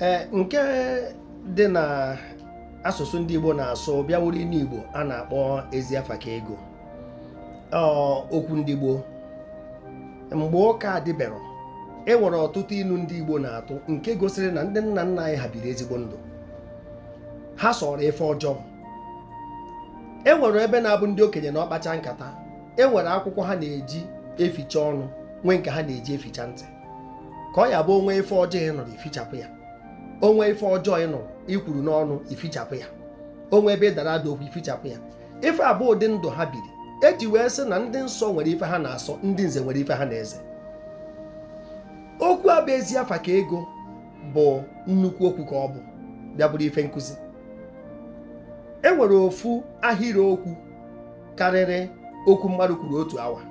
Ee, nke dị na asụsụ ndị Igbo na-asụ bịa wuru inu Igbo a na-akpọ ezi afa ka ego. Ọ okwu ndị gboo mgbe ụka adịbero, e nwere ọtụtụ inu ndị Igbo na-atụ nke gosiri na ndị nna nna anyị ha biri ezigbo ndụ, ha sọrọ ife ọjọọ. E nwere ebe na-abụ ndị okenye na ọkpacha nkata, e nwere akwụkwọ ha na-eji eficha ọnụ, nwee nke ha na-eji eficha ntị, ka ọ ya bụ onwe ife ọjọọ ị nụrụ, ifichapụ ya. Onwe ife ọjọọ ị nụrụ ikwuru n'ọnụ, ifichapụ ya. Onwe ebe ị dara ada okwu, ifichapụ ya. Ife abụọ ụdị ndụ ha biri eji wee sị na ndị nsọ nwere ife ha na-asọ, ndị nze nwere ife ha na-eze. Okwu a bụ ezi afa ka ego bụ nnukwu okwu ka ọ bụ bịa bụrụ ife nkụzi. E nwere ofu ahịrị okwu karịrị okwu mmadụ kwuru otu awa,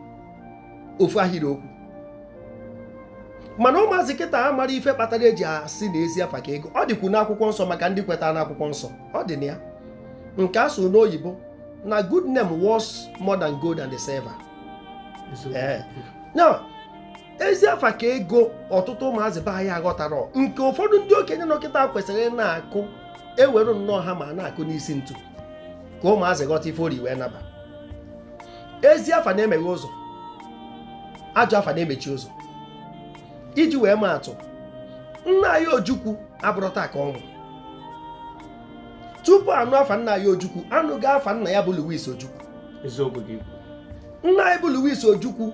ofu ahịrị okwu. Mana ụmụazị kịta amara ife kpatara eji asị na ezi afa ka ego. Ọ dịkwu n'akwụkwọ nsọ, maka ndị kwetara n'akwụkwọ nsọ, ọ dị na ya nke a sụrụ n'oyibo na good name worth more than gold and silver. Ee, na ezi afa ka ego, ọtụtụ ụmụazị be anyị aghọtara nke ụfọdụ ndị okenye nọ kịta kwesịrị ị na-akụ eweru nnọọ ha ma na-akụ n'isi ntu ka ụmụazị ghọta ife ori wee naba. Ezi afa na-emeghe ụzọ, ajọ afa na-emechi ụzọ. Iji wee maa atụ, nna anyị Ojukwu abụrụ taa ka ọ nwụrụ. Tupu anụ afa nna anyị Ojukwu, anụgo afa nna ya bụ Louis Ojukwu. Eziokwu gị. Nna anyị bụ Louis Ojukwu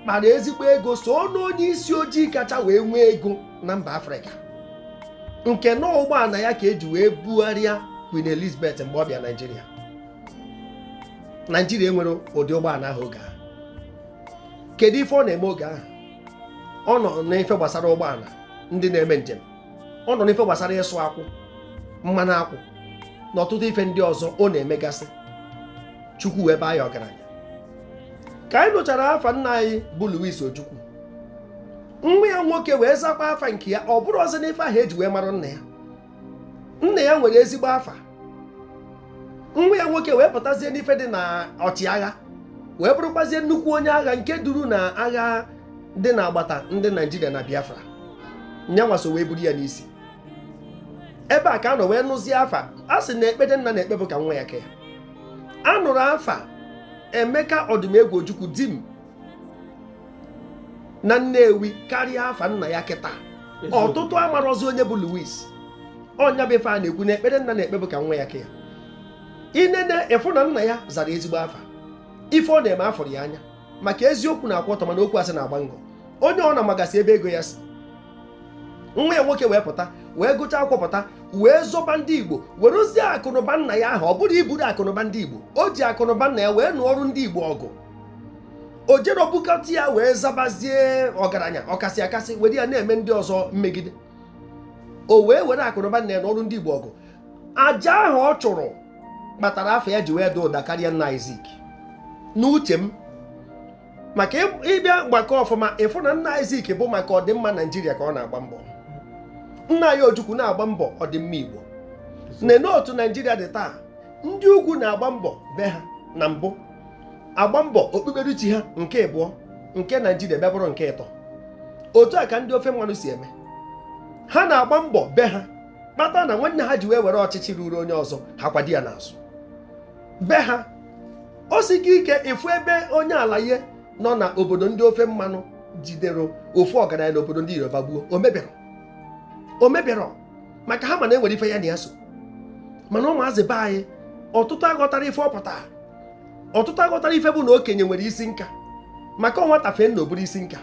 kpara ezigbo ego, so n'onye isi ojii kacha wee nwee ego na mba Afrịka, nke na ụgbọala ya ka eji wee bugharịa Queen Elizabeth mgbe ọ bịa Naijiria. Naijiria enwere ụdị ụgbọala ahụ oge ahụ. Kedu ife ọ na-eme oge ahụ? Ọ nọ n'ife gbasara ụgbọala ndị na-eme njem, ọ nọ n'ife gbasara ịsụ akwụ, mmanụ akwụ na ọtụtụ ife ndị ọzọ ọ na-emegasị. Chukwu wee baa ya ọgaranya. Ka anyị nụchara afa nna anyị bụ Louis Ojukwu, nwa ya nwoke wee zakwa afa nke ya. Ọ bụrụ ọzọ n'ife ahụ eji wee mara nna ya, nna ya nwere ezigbo afa. Nwa ya nwoke wee pụtazie n'ife dị na ọchịagha, wee bụrụkwazie nnukwu onye agha nke duru na agha dị n'agbata ndị Naijiria na Biafra. Nyanwa so wee buru ya n'isi. Ebe a ka a nọ wee nụzie afa a sị na ekpede nna na-ekpe bụ ka nwa ya ka ya a nụrụ afa Emeka Ọdụmegwu Ojukwu dim na Nnewi karịa afa nna ya kịta. Ọtụtụ amarọzi onye bụ Louis. Ọnya bụ ife a na-ekwu na ekpere nna na-ekpe bụ ka nwa ya ka ya. Inene ịfụ na nna ya zara ezigbo afa, ife ọ na-eme afọrọ ya anya, maka eziokwu na-akwụ ọtọ, mana okwu asị na-agba ngọ. Onye ọ na-amagasị ebe ego ya si. Nwa ya nwoke wee pụta, wee gụchaa akwụkwọ pụta, wee zọba ndị Igbo, werezie akụnụba nna ya ahụ. Ọ bụrụ iburu akụnụba ndị Igbo, o ji akụnụba nna ya wee nụọ ọrụ ndị Igbo ọgụ. O jere bukọta ya wee zabazie ọgaranya ọkasị akasị, were ya na-eme ndị ọzọ mmegide. O wee were akụnụba nna ya n'ọrụ ndị Igbo ọgụ. Aja ahụ ọ chụrụ kpatara afọ ya ji wee dị ụda karịa nna Isaac n'uche m, maka ịbịa gbakọ ọfụma, ịfụ na nna Isaac bụ maka ọdịmma Naijiria ka ọ na-agba mbọ, nna ya Ojukwu na-agba mbọ ọdịmma Igbo. Nene otu Naijiria dị taa, ndị ugwu na-agba mbọ be ha na mbụ, agba mbọ okpukperechi ha nke abụọ, nke Naijiria bịa bụrụ nke ịtọ. Otu a ka ndị ofe mmanụ si eme, ha na-agba mbọ be ha, kpata na nwanne ha ji wee were ọchịchị ruru onye ọzọ, ha kwado ya n'azụ be ha. O sike ike ịfụ ebe onye ala ihe nọ na obodo ndị ofe mmanụ jidere ofu ọgaranya n'obodo ndị Yoruba gbuo. O mebere maka ha mana enwere ife ya na ya so. Mana ụmụazị be anyị ọtụtụ aghọtara ife ọ pụtara, ọtụtụ aghọtara ife bụ na okenye nwere isi nka, maka nwata fee na oburu isi nka.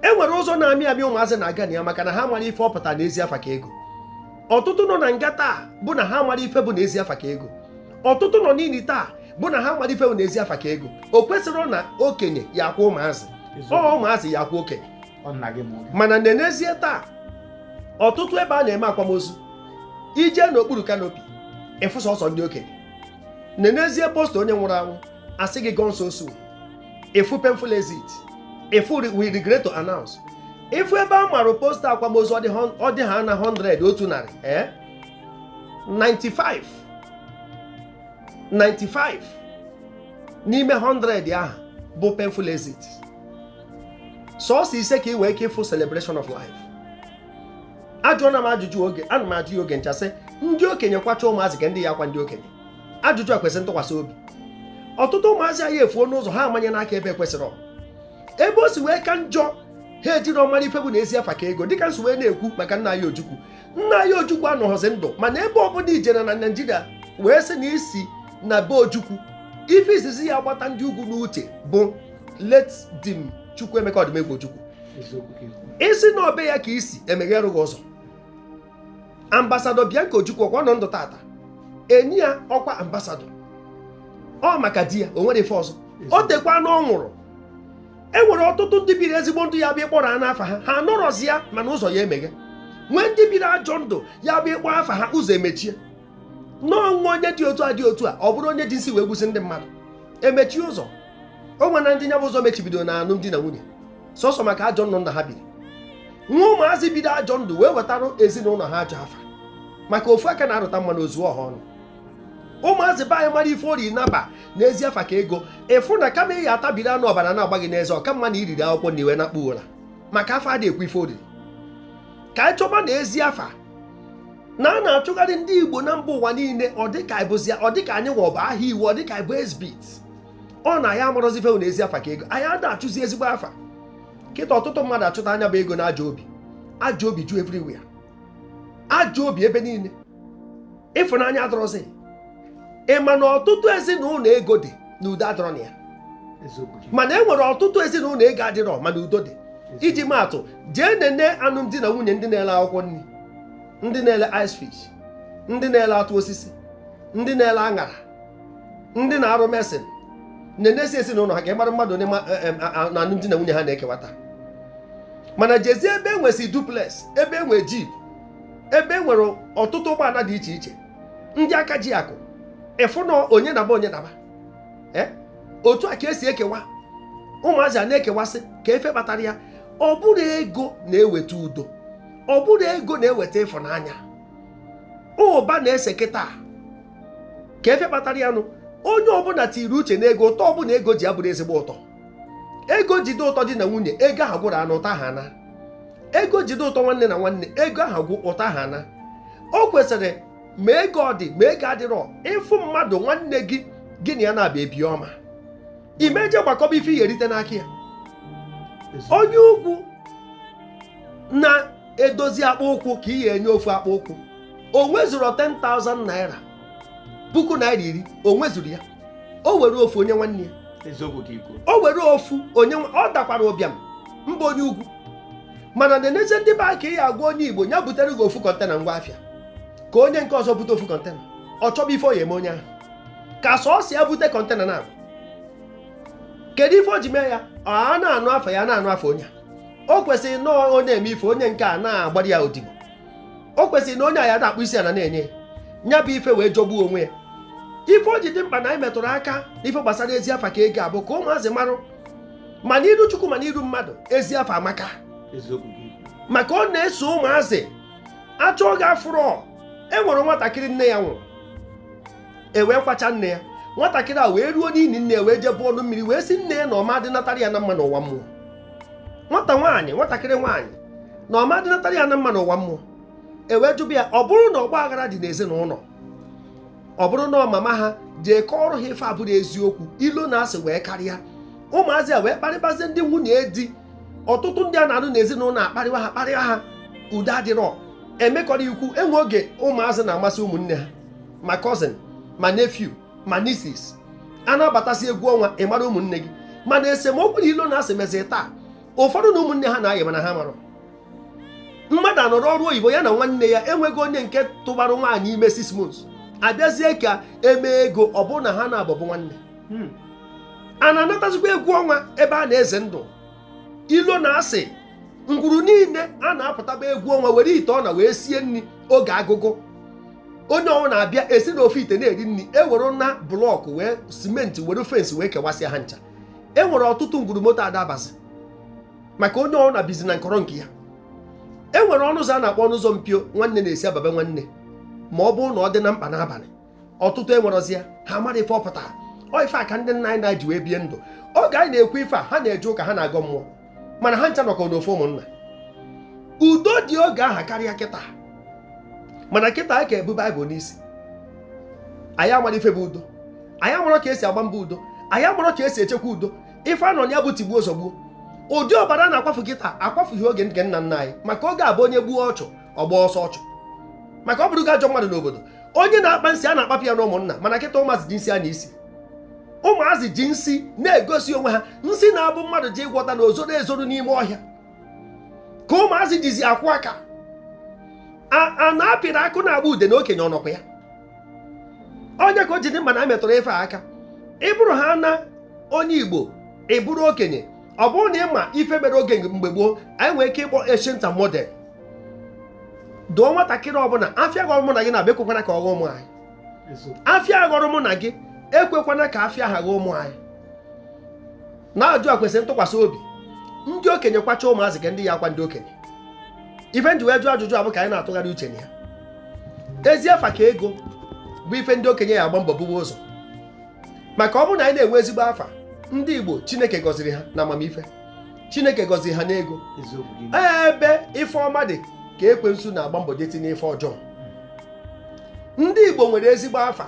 E nwere ụzọ na-amị amị ụmụazị na-aga na ya, maka na ha mara ife ọ pụtara n'ezi afa ka ego. Ọtụtụ nọ na nga taa bụ na ha mara ife bụ n'ezi afa ka ego. Ọtụtụ nọ n'ili taa bụ na ha mara ife bụ n'ezi afa ka ego. O kwesịrị na okenye ya akwa ụmụazị, ọ ụmụazị ya akwa okenye. Mana nenezie taa, ọtụtụ ebe a na-eme akwamozu, ije n'okpuru canopy, ịfụ sọsọ ndị okenye. Nenezie poster onye nwụrụ anwụ, asị gị gone so soon, ịfụ painful exit, ịfụ we regret to announce. Ịfụ ebe a mara poster akwamozu, ọ dị ha na 100, 100, 95 95 n'ime 100 ahụ bụ painful exit. Sọọsọ ise ka ị wee ike ịfụ celebration of life. Ajụọna m ajụjụ oge ana m ajụ ya oge ncha sị ndị okenye kwacha ụmụazị ka ndị ya akwa ndị okenye. Ajụjụ a kwesịrị ntụkwasị obi. Ọtụtụ ụmụazị anyị efuo n'ụzọ, ha amanye n'aka ebe ekwesịrị, ebe o si wee ka njọ. Ha ejiri ọmara ife bụ na ezi afa ka ego, dịka nsi wee na-ekwu maka nna anyị Ojukwu. Nna anyị Ojukwu anọghọzi ndụ, mana ebe ọbụla ijere na Naijiria wee sị na isi na be Ojukwu, ife izizi ya agbata ndị ugwu n'uche bụ late Dim Chukwuemeka Odumegwu Ojukwu. Isi na ọbe ya ka isi emeghere gị ụzọ. Ambassador Bianca Ojukwu ọkwa nọ ndụ tata, enyi ya ọkwa ambassador ọ maka di ya, o nwere ife ọzọ o tekwa na ọ nwụrụ. E nwere ọtụtụ ndị biri ezigbo ndụ ya bụ ịkpọrọ ha n'afa ha, ha anọrọzi ya, mana ụzọ ya emeghe. Nwee ndị biri ajọ ndụ ya bụ ịkpọ afa ha, ụzọ emechie. N'ọnwa onye dị otu a dị otu a, ọ bụrụ onye ji nsi wee gbusi ndị mmadụ, emechie ụzọ. O nwere ndị nya bụ ụzọ mechibidoro na alụmdi na nwunye sọsọ maka ajọ ndụ nna ha biri. Nwa ụmụazị bido ajọ ndụ wee wetara ezinụlọ ha ajọ afa, maka ofu aka na-arụta mmanụ ozu ọha ọnụ. Ụmụazị be anyị mara ife ori naba n'ezi afa ka ego. Ịfụ na kama ị ya atabiri anụ ọbara na-agba gị n'eze, ọka mma na iriri akwụkwọ na iwe na-akpụ ụra, maka afọ adịghị ekwu ife oriri. Ka anyị chọba na ezi afa na a na-achụgharị ndị Igbo na mba ụwa niile. Ọ dịka ịbụzi, ọ dịka anyị nwe ọ bụ ahịa iwu, ọ dịka ịbụ exhibit ọ na ya amarọzi ife na ezi afa ka ego. Anyị ada achụzi ezigbo afa kịta. Ọtụtụ mmadụ achụta anya bụ ego na ajọ obi. Ajọ obi ju everywhere, ajọ obi ebe niile, ịfụnanya adọrọzi. Ị ma na ọtụtụ ezinụlọ ego dị na udo adọrọ na ya? Mana e nwere ọtụtụ ezinụlọ ego adịrọ mana udo dị. Iji maatụ, jee nene alụmdi na nwunye ndị na-ele akwụkwọ nri, ndị na-ele ice fish, ndị na-ele atụ osisi, ndị na-ele aṅara, ndị na-arụ mason. Nenesi ezinụlọ ha ka ị mara mmadụ onye na alụmdi na nwunye ha na-ekewata. Mana jezie ebe e nwesi duplex, ebe e nwere jeep, ebe e nwere ọtụtụ ụgbọala dị iche iche, ndị aka ji akụ, ịfụ na onye naba onye naba. Otu a ka esi ekewa ụmụazị a na-ekewasị. Ka efe kpatara ya, ọ bụrụ ego na-eweta udo, ọ bụrụ ego na-eweta ịfụnanya, ụba na-ese kịta. Ka efe kpatara ya nụ, onye ọbụla tiri uche n'ego. Ụtọ ọbụla ego ji abụrụ ezigbo ụtọ. Ego jide ụtọ di na nwunye, ego ahụ gwụrụ anụ, ụtọ ahụ ana. Ego jide ụtọ nwanne na nwanne, ego ahụ gwụ, ụtọ ahụ ana. O kwesịrị ma ego ọ dị ma ego adịrọ, ịfụ mmadụ nwanne gị, gị na ya na-abịa ebi ọma, imeje gbakọba ife ihe erite n'aka ya. Onye ugwu na-edozi akpa ụkwụ ka ị ga-enye ofu akpa ụkwụ, o nwezuru 10,000 naira, ₦10,000, o nwezuru ya, o were ofu onye nwanne ya. Eziokwu ka ikwu. O were ofu onye ọ dakwara ụbịam mba onye ugwu. Mana na-eneze ndị be anyị, ka ị ya agwa onye Igbo ya butere gị ofu container ngwa afịa, ka onye nke ọzọ bute ofu container, ọ chọba ife ọ ya eme onye ahụ ka sọọsọ ya bute container na-abụ. Kedu ife o ji mee ya? A na-anụ afọ ya, na-anụ afọ onye a. O kwesịrị na ọ na-eme ife onye nke a na-agbara ya odibo. O kwesịrị na onye a ya na-akpụ isi ala na-enye ya nya bụ ife wee jọgbuo onwe ya. Ife o ji dị mkpa na anyị metụrụ aka n'ife gbasara ezi afa ka ego abụ ka ụmụazị marụ, ma n'iru Chukwu ma n'iru mmadụ, ezi afa amaka. Eziokwu ka ikwu. Maka ọ na-eso ụmụazị achọ gị afụrọ. E nwere nwatakịrị nne ya nwụrụ, e wee kwacha nne ya. Nwatakịrị a wee ruo n'ili nne ya, wee jee bụọ ọnụ mmiri, wee sị nne ya na ọma adịnatara ya na mma n'ụwa mmụọ. Nwata nwaanyị, nwatakịrị nwaanyị, na ọma adịnatara ya na mma n'ụwa mmụọ. E wee jụba ya, ọ bụrụ na ọgba aghara dị n'ezinụlọ, ọ bụrụ na mama ha jee kọọrọ ha ife abụrụ eziokwu, ilo na asị wee karịa, ụmụazị a wee kparịbazie ndị nwunye di. Ọtụtụ ndị a na-anụ n'ezinụlọ akparịwa ha, kparịa ha, udo adịrọ, emekọrọ ikwu. Enwe oge ụmụazị na-amasị ụmụnne ha, ma cousin, ma nephew, ma nieces, a na-abatasị egwu ọnwa, ịmara ụmụnne gị. Mana esemokwu na ilo na asị mezi taa, ụfọdụ na ụmụnne ha na-ayị mana ha marọ. Mmadụ anọrọ ọrụ oyibo, ya na nwanne ya enweghị onye nke tụbara nwaanyị ime 6 months, abịazie ka emee ego, ọ bụrụ na ha na-abọbụ nwanne. A na-anatazikwa egwu ọnwa ebe a na-eze ndụ, ilo na asị ngwuru niile a na-apụtaba egwu ọnwa, were ite ọ na wee sie nri. Oge agụgụ, onye ọnwụ na-abịa esi n'ofe ite na-eri nri, ewere na block wee simenti were fence wee kewasịa ha ncha. E nwere ọtụtụ ngwuru moto adabazi maka onye ọnwụ na bizi na nkọrọ nke ya. E nwere ọnụ ụzọ a na-akpọ ọnụ ụzọ mpio, nwanne na-esi ababe nwanne ma ọ bụrụ na ọ dị na mkpa n'abalị. Ọtụtụ enwerọzi ya, ha mara ife ọ pụtara. Ọ ife a ka ndị nna anyị na-ji wee bie ndụ. Oge anyị na-ekwu ife a, ha na-eje ụka, ha na-agọ mmụọ, mana ha ncha nọkọ n'ofu ụmụnna. Udo dị oge aha karịa kịta, mana kịta anyị ka ebu Baịbụl n'isi. Anyị amara ife bụ udo, anyị amara ka esi agba mbọ udo, anyị amara ka esi echekwa udo. Ife anọ ya bụ tigbuo zọgbuo. Ụdị ọbara na-akwafu kịta akwafughị oge nke nna nna anyị, maka oge abụ onye gbuo ọchụ ọgba ọsọ ọchụ, maka ọ bụrụgo ajọ mmadụ n'obodo. Onye na-akpa nsị a na-akpapụ ya na ụmụnna, mana kịta ụmụazị ji nsị a na isi, ụmụazị ji nsị na-egosi onwe ha. Nsị na-abụ mmadụ ji ịgwọta na ozoro ezoro n'ime ọhịa ka ụmụazị jizi akwụ aka a na-apịrị akụ na-agba ude na okenye ọnọkwa ya. Onye ka o ji dị mma na a metụrụ ife a aka. Ị bụrụ ha na onye Igbo, ị bụrụ okenye, ọ bụrụ na ị ma ife mere oge mgbe gboo, anyị nwere ike ịkpọ ancient and modern. Dụọ nwatakịrị ọbụla afịa ghọrọ mụ na gị na-abịa, ekwekwana ka ọ ghọọ ụmụ anyị. Afịa ghọrọ mụ na gị, ekwekwana ka afịa ha ghọọ ụmụ anyị. Na-ajụ a kwesịrị ntụkwasị obi. Ndị okenye kwacha ụmụazị ka ndị ya akwa ndị okenye. Ife nji wee jụọ ajụjụ abụ ka anyị na-atụgharị uche na ya. Ezi afa ka ego bụ ife ndị okenye ya agba mbọ buwe ụzọ, maka ọ bụrụ na anyị na-enwe ezigbo afa, ndị Igbo Chineke gọziri ha na amamife, Chineke gọziri ha n'ego. Ebe ife ọma dị ka ekwensu na-agba mbọ je tinye ife ọjọọ. Ndị Igbo nwere ezigbo afa,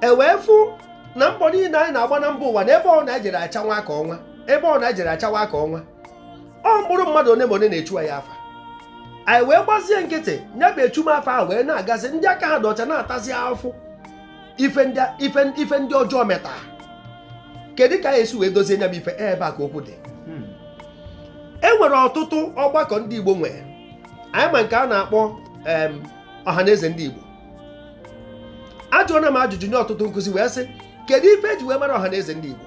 e wee fụ na mbọ niile anyị na-agba na mba ụwa na ebe ọ na-ejere achanwa aka ọnwa, ebe ọ na-ejere achawa aka ọnwa, ọ mkpụrụ mmadụ one ma one na-echu anyị afa. Anyị wee gbazie nkịtị, ya bụ echum afa ahụ wee na-agazi. Ndị aka ha dị ọcha na-atazi afụ ife ndị ọjọọ meta. Kedu ka anyị esi wee dozie nya bụ ife? Ebe a ka okwu dị. E nwere ọtụtụ ọgbakọ ndị Igbo nwere. Anyị ma nke a na-akpọ Ọhaneze ndị Igbo. Ajụọna m ajụjụ nye ọtụtụ nkụzi wee sị, kedu ife eji wee mara Ọhaneze ndị Igbo?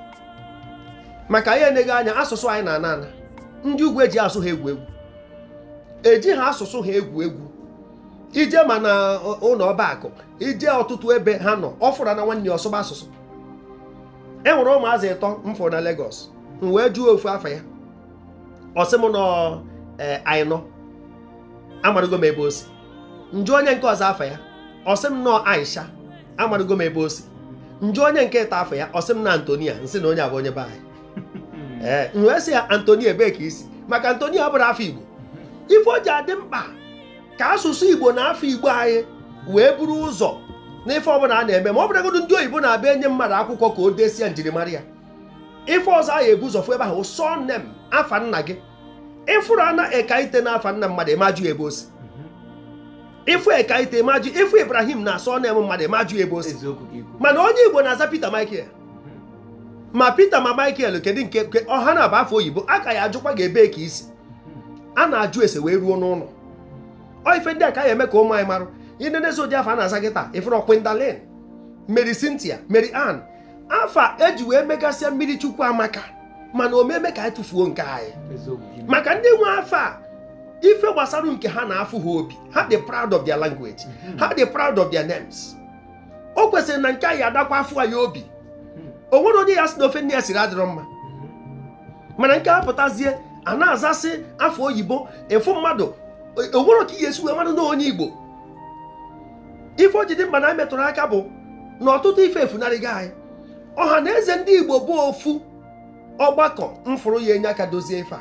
Maka anyị eneghị anya, asụsụ anyị na-ana ana. Ndị ugwu eji asụ ha egwu egwu, eji ha asụsụ ha egwu egwu. Ije ma na ụlọ ọba akụ, ije ọtụtụ ebe ha nọ, ọ fụrụ na nwanne ya ọsụba asụsụ. E nwere ụmụazị ịtọ m fụrụ na Lagos, m wee jụọ ofu afa ya, ọ sị m nọ anyị nọ amarụgo m ebe o si. Njụ onye nke ọzọ afa ya, ọ sị m nọ Aisha, amarụgo m ebe o si. Njụ onye nke ịtọ afa ya, ọ sị m na Antonia. Nsị na onye abụ onye be anyị. Ee, m wee sị ya, Antonia, ebee ka isi? Maka Antonia bụrụ afọ Igbo. Ife o ji adị mkpa ka asụsụ Igbo na afọ Igbo anyị wee buru ụzọ n'ife ọbụla a na-eme, ma ọ bụrụgodu ndị oyibo na-abịa enye mmadụ akwụkwọ ka o desie njirimara ya, ife ọzọ a ebu ụzọ fụ ebe ahụ, surname, afa nna gị. Ịfụrụ ana Ekaite na afa nna mmadụ, ịmajụ ebe o si. Ịfụ Ekaite, ịmajụ. Ịfụ Ibrahim na surname mmadụ, ịmajụ ebe o si. Mana onye Igbo na-aza Peter Michael, ma Peter ma Michael, kedu nke ọha na-abụ afọ oyibo? A ka ya ajụkwa gị ebee ka isi. A na-ajụ ese wee ruo n'ụlọ. Ọ ife ndị a ka ya eme ka ụmụ anyị marụ. Inenezi ụdị afọ a na-aza gị taa, ịfụrụ Kwindalin, Mary Cynthia, Mary Ann, afa eji wee megasịa mmiri Chukwu amaka, mana omeme ka anyị tụfuo nke anyị. Maka ndị nwe afọ a, ife gbasara nke ha na-afụ ha obi, ha dị proud of their language, ha dị proud of their names. O kwesịrị na nke anyị adakwa afụ anyị obi. O nwere onye ya sị na ofe nne ya siri adịrọ mma, mana nke a pụtazie a na-azasị afọ oyibo. Efu mmadụ o nwere ka ihe esi wee mmadụ na onye Igbo. Ife o ji dị mkpa na anyị metụrụ aka bụ na ọtụtụ ife efunarịgo anyị. Ọha na eze ndị Igbo bụ ofu ọgbakọ mfụrụ ya enye aka dozie ife a,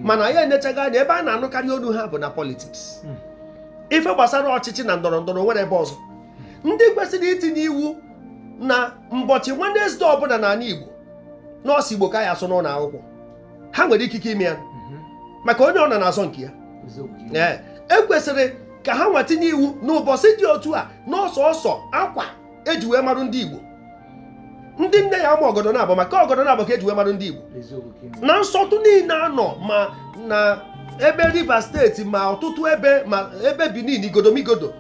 mana anyị enechaghị anya. Ebe a na-anụkarị olu ha bụ na politics, ife gbasara ọchịchị na ndọrọ ndọrọ. Nwere ebe ọzọ ndị kwesịrị itinye iwu na mbọchị Wednesday ọbụla n'ala Igbo, nọọsụ Igbo ka ya asụ n'ụlọ akwụkwọ. Ha nwere ikike ime ya, maka onye ọ na na-azọ nke ya. Ee, ekwesịrị ka ha nwa tinye iwu n'ụbọchị dị otu a, n'ọsọ ọsọ akwa eji wee marụ ndị Igbo, ndị nne ya ama ọgọdọ na-abụ, maka ọgọdọ na-abụ ka eji wee marụ ndị Igbo na nsọtụ niile anọ, ma na ebe Rivers State, ma ọtụtụ ebe, ma ebe Benin, Igodomigodo,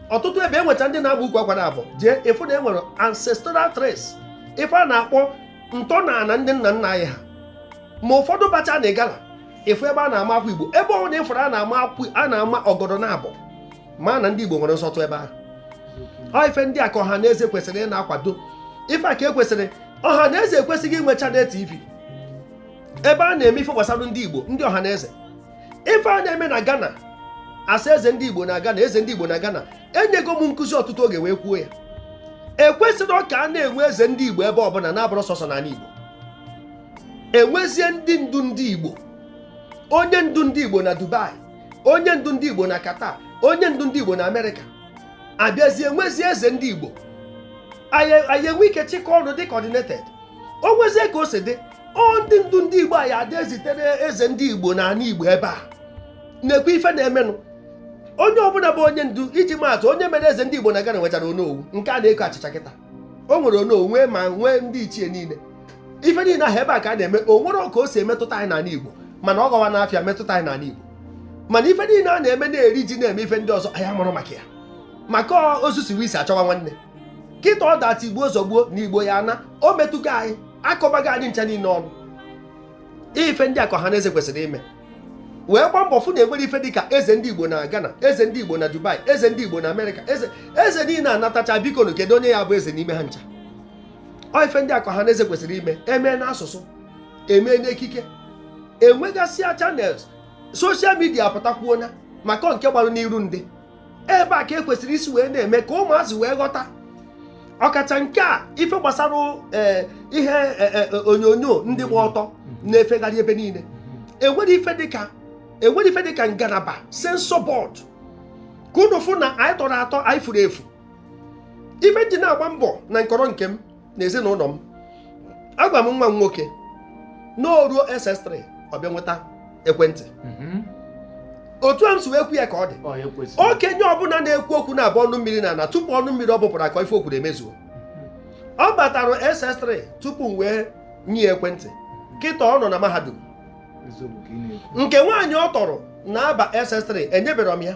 ọtụtụ ebe enwecha ndị na-agba ukwu akwa na-abụ. Jee ịfụ na enwere ancestral trace, ife a na-akpọ ntọala ndị nna nna anyị ha. Ma ụfọdụ bacha na Igala, ịfụ ebe a na-ama akwa Igbo. Ebe ọ na ịfụrụ a na-ama akwa, a na-ama ọgọdọ na abụ, ma na ndị Igbo nwere nsọtụ ebe ahụ. Ọ ife ndị a ka ọha na eze kwesịrị ị na-akwado. Ife a ka ekwesịrị. Ọha na eze ekwesịghị inwe channel TV ebe a na-eme ife gbasara ndị Igbo. Ndị ọha na eze, ife a na-eme na Ghana, asa eze ndị Igbo na Ghana, eze ndị Igbo na Ghana, enyego m nkụzi ọtụtụ oge wee kwuo ya. Ekwesịrị ka a na-enwe eze ndị Igbo ebe ọbụla, na-abụrụ sọsọ n'ala Igbo. Enwezie ndị ndu ndị Igbo, onye ndu ndị Igbo na Dubai, Onye ndu ndị Igbo na Qatar, onye ndu ndị Igbo na Amerịka, abịazie nwezie eze ndị Igbo. Anyị enwe ike chịkọ ọnụ dị coordinated. O nwezie ka o si dị, ọ ndị ndu ndị Igbo anyị ada ezitere eze ndị Igbo na ala Igbo ebe a na-ekwe ife na-emenụ. Onye ọbụla bụ onye ndu, iji maatụ, onye mere eze ndị Igbo na Ghana nwechara onowu nke a na-eko achịcha kịta. O nwere onowu, nwee ma nwee ndị ichie niile. Ife niile ahụ ebe a ka a na-eme. O nwere ka o si emetụta anyị n'ala Igbo, mana ọ gọwa n'afịa metụta anyị n'ala Igbo. Mana ife niile a na-eme, na-eri ji, na-eme ife ndị ọzọ, anyị amarụ maka ya, maka ozu si isi achọwa nwanne. Kịta ọ data igbuo zọgbuo na Igbo ya ana o metụgo anyị, akọbago anyị ncha niile ọnụ. Ife ndị a ka ọha na eze kwesịrị ime, wee gbaa mbọ fụ na enwere ife dịka eze ndị Igbo na Ghana, eze ndị Igbo na Dubai, eze ndị Igbo na Amerịka, eze niile anatacha. Biko nụ, kedu onye ya bụ eze n'ime ha ncha? Ọ ife ndị a ka ọha na eze kwesịrị ime. Emee n'asụsụ, emee n'ekike, enwegasịa channels, social media pụtakwuona maka nke gbarụ n'iru ndị ebe a ka e kwesịrị isi wee na-eme ka ụmụazị wee ghọta, ọkacha nke a ife gbasara ee ihe onyonyo ndị gba ọtọ na-efegharị ebe niile. Enwere ife dịka ngalaba censor board, ka unu fụ na anyị tọrọ atọ, anyị furu efu. Ife ji na-agba mbọ na nkọrọ nke m na ezinụlọ m, agwa m nwa m nwoke n'oruo SS3, ọ bịa nweta ekwentị. Otu a m si wee kwu ya ka ọ dị. Ọ ya kwesịrị. Okenye ọbụla na-ekwu okwu na-abụ ọnụ mmiri na ana tupu ọnụ mmiri ọ bụpụrụ akọ ife okwuru emezuo. Ọ batara SS3 tupu m wee nye ya ekwentị. Kịta ọ nọ na mahadum. Eziokwu ka ị na-ekwu. Nke nwaanyị ọ tọrọ na-aba SS3, enyebere m ya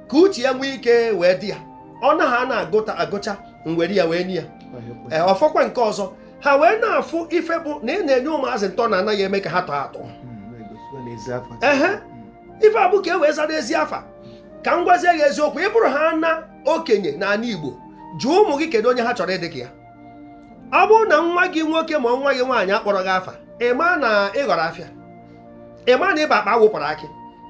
ka uche ya nwee ike wee dị ya. Ọ na ha na-agụta agụcha, m were ya wee nye ya. Ọ ya kwesịrị. Ee, ọfọkwa nke ọzọ ha wee na-afụ ife bụ na ị na-enye ụmụazị ntọ na anaghị eme ka ha tọọ atọ. Na-egosikwa n'ezi afọ. Ehe. Ife a bụ ka e wee zara ezi afa. Ka m gwazie gị eziokwu, ị bụrụ ha na okenye n'ala Igbo, jụọ ụmụ gị kedu onye ha chọrọ ịdị ka ya. Ọ bụrụ na nwa gị nwoke ma nwa gị nwaanyị akpọrọ gị afa, ị maa na ị ghọrọ afịa, ị maa na ịba akpa wụpụrụ akị.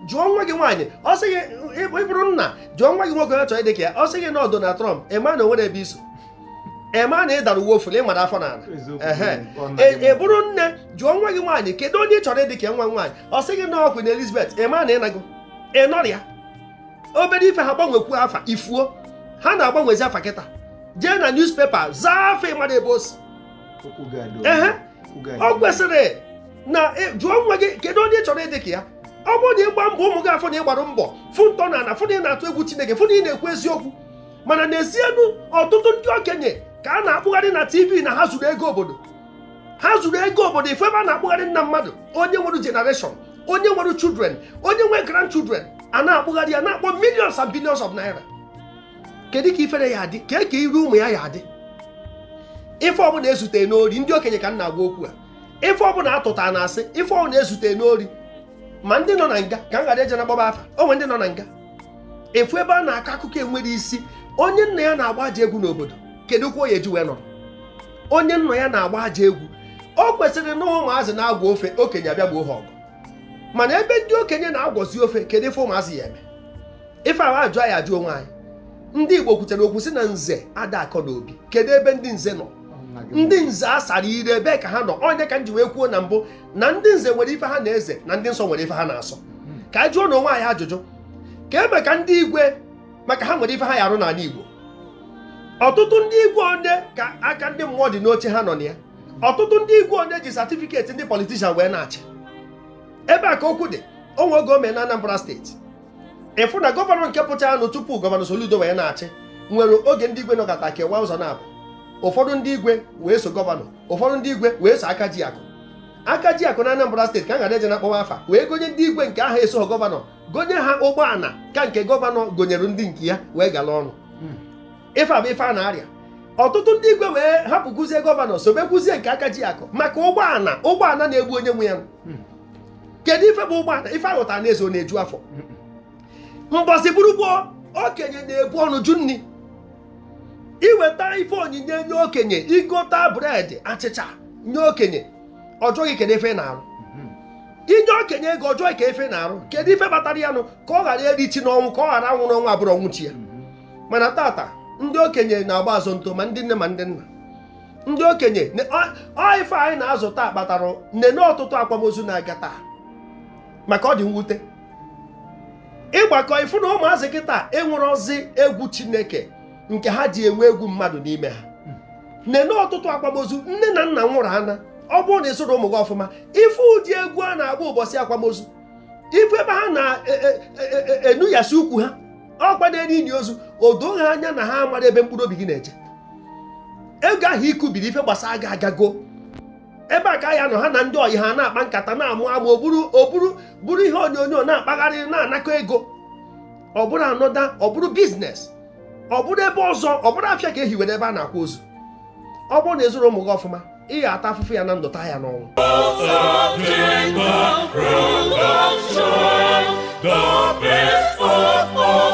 Jụọ nwa gị nwaanyị, ọ sị gị, ị bụrụ nna, jụọ nwa gị nwoke onye chọrọ ịdị ka ya. Ọ sị gị na ọ Donald Trump, ị maa na o nwere ebe iso, ị maa na ị dara uwe ofule, ị mara afọ n'ala. Eziokwu. Ehe. Ọ nna gị. Ị bụrụ nne, jụọ nwa gị nwaanyị kedu onye ị chọrọ ịdị ka nwa nwaanyị. Ọ sị gị na ọ Queen Elizabeth, ị maa na ị nago ị nọrọ ya. Obere ife ha gbanwekwu afa ifuo, ha na-agbanwezi afa kịta. Jee na newspaper zaa afa, ịmara ebe o si. Okwu gị adị. Ehe. Okwu gị adị. Ọ kwesịrị na jụọ nwa gị kedu onye ị chọrọ ịdị ka ya. Ọ bụrụ na ịgba mbọ, ụmụ gị afọ na ị gbara mbọ fụ ntọ na ana, fụ na ị na-atụ egwu Chineke, fụ na ị na-ekwu eziokwu. Mana n'ezienụ, ọtụtụ ndị okenye ka a na-akpụgharị na TV na ha zuru ego obodo, ha zuru ego obodo. Ifu ebe a na-akpụgharị nna mmadụ, onye nwere generation, onye nwere children, onye nwere grandchildren, a na-akpụgharị ya, na-akpọ millions and billions of naira. Kedu ka ifere ya adị? Ka ka iru ụmụ ya ya adị? Ife ọbụla ezute n'ori, ndị okenye ka m na-agwa okwu a, ife ọbụla atụta na asị, ife ọbụla ezute n'ori, ma ndị nọ na nga, ka m ghara eje na gbaba afa o nwere ndị nọ na nga. Efu ebe a na-akọ akụkọ enwere isi, onye nna ya na-agba aja egwu n'obodo, kedu kwa o ya eji wee nọrọ? Onye nna ya na-agba aja egwu, o kwesịrị na ụmụazị na-agwa ofe, okenye abịa gboo ha ọgụ. Mana ebe ndị okenye na-agwọzi ofe, kedu ife ụmụazị ya eme? Ife ahụ ajụ anyị ajụ onwe anyị. Ndị Igbo kwutere okwu sị na nze ada akọ n'obi. Kedu ebe ndị nze nọ? Nna gị. Ndị nze asara ire, ebe ka ha nọ? Onye ka m ji wee kwuo na mbụ na ndị nze nwere ife ha na-eze, na ndị nsọ nwere ife ha na-asọ. Ka anyị jụọ na onwe anyị ajụjụ ka eme ka ndị igwe, maka ha nwere ife ha ya arụ n'ala Igbo. Ọtụtụ ndị igwe one ka aka ndị mmụọ dị n'oche ha nọ na ya. Ọtụtụ ndị igwe one ji certificate ndị politician wee na-achị. Ebe a ka okwu dị. Onwe oge o mee na Anambra Steeti, ịfụ na governor nke pụtara anụ tupu Governor Soludo wee na-achị nwere oge ndị igwe nọkọta kewaa ụzọ na-abụ. Ụfọdụ ndị igwe wee so governor, ụfọdụ ndị igwe wee so aka ji akụ. Aka ji akụ na Anambra Steeti, ka a gara eje na akpọwa afa, wee gonye ndị igwe nke ahụ eso governor, gonye ha ụgbọala ka nke governor gonyere ndị nke ya wee gala ọnụ. Ife a bụ ife a na-arịa. Ọtụtụ ndị igwe wee hapụkwuzie governor, sobekwuzie nke aka ji akụ maka ụgbọala. Ụgbọala na-egbu onye nwe ya. Kedu ife bụ ụgbọala? Ife aghọtara n'eze, ọ na-eju afọ. Mbọsị bụrụ gboo, okenye na-ebu ọnụ ju nri. Iweta ife onyinye nye okenye, igota bread, achịcha nye okenye, ọ jụghị kedu ife ị na-arụ. Inye okenye ego, ọ jụghị ka ife ị na-arụ. Kedu ife kpatara ya nụ? Ka ọ ghara erichi n'ọnwụ, ka ọ ghara anwụ n'ọnwụ, abụrụ ọnwụ chi ya. Mana tata, ndị okenye na-agba azụ nto, ma ndị nne ma ndị nna. Ndị okenye ọ ife anyị na-azụ taa kpatara nnene ọtụtụ akwamozu na-aga taa, maka ọ dị mwute. Ịgbakọ ịfụ na ụmụazị kịta enwerọzi egwu Chineke nke ha ji enwe egwu mmadụ n'ime ha. Nene ọtụtụ akwamozu, nne na nna nwụrụ ana, ọ bụrụ na ị zụrọ ụmụ gị ọfụma, ife ụdị egwu a na-agba ụbọchị akwamozu, ife ebe ha na-enuyasị ukwu ha ọkwa n'elu ini ozu, o doo ha anya na ha amara ebe mkpụrụ obi gị na-eje. Ego ahụ ikubiri ife gbasara gị agago ebe a ka ya nọ, ha na ndị ọyị ha na-akpa nkata, na-amụ amụ, o buru buru ihe onyonyo na-akpagharị, na-anakọ ego. Ọ bụrụ anọda, ọ bụrụ business, ọ bụrụ ebe ọzọ, ọ bụrụ afịa ka ehiwere ebe a na-akwa ozu. Ọ bụrụ na ịzụrụ ụmụ gị ọfụma, ị ga-ata afụfụ ya na ndụ, taa ya n'ọnwụ. The best of all.